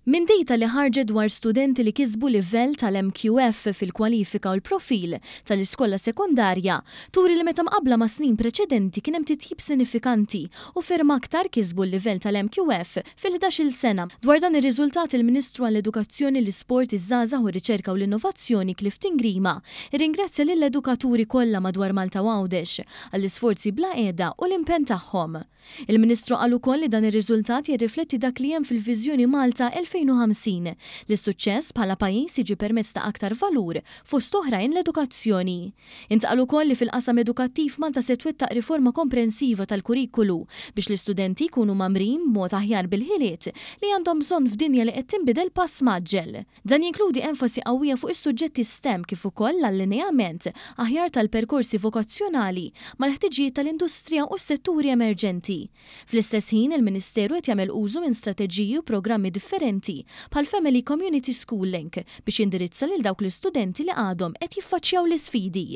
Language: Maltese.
Minn data li ħarġet dwar studenti li kisbu livell tal-MQF fil-kwalifika u l-profil tal-iskola sekondarja turi li meta mqabbla ma' snin preċedenti kien hemm titjib sinifikanti u ferm aktar kisbu l-livell tal-MQF fil-11-il sena. Dwar dan ir-riżultat il-Ministru għall-Edukazzjoni, l-Isport, iż-Żgħażagħ u r-Riċerka u l-Innovazzjoni Clifton Grima rringrazzja lill-edukaturi kollha madwar Malta u Għawdex għall-isforzi bla qiegħda u l-impenn tagħhom. Il-Ministru qal ukoll li dan ir-riżultat jirrifletti dak li hemm fil-Viżjoni Malta 2050, li s-suċċess bħala pajjiż jiġi permezz ta' aktar valur, fost oħrajn l-edukazzjoni. Intqal ukoll li fil-qasam edukattiv Malta se twettaq riforma komprensiva tal-kurrikulu biex l-istudenti jkunu mgħammrin b'mod aħjar bil-ħiliet li għandhom bżonn f'dinja li qed tinbidel pass mgħaġġel. Dan jinkludi enfasi qawwija fuq is-suġġetti STEM kif ukoll l-allineament aħjar tal-perkorsi vokazzjonali mal-ħtiġijiet tal-industrija u s-setturi emerġenti. Fl-istess ħin, il-Ministeru qed jagħmel użu minn strateġiji u programmi differenti bħall-Family Community School Link biex jindirizza lil dawk l-istudenti li għadhom qed jiffaċċjaw l-isfidi.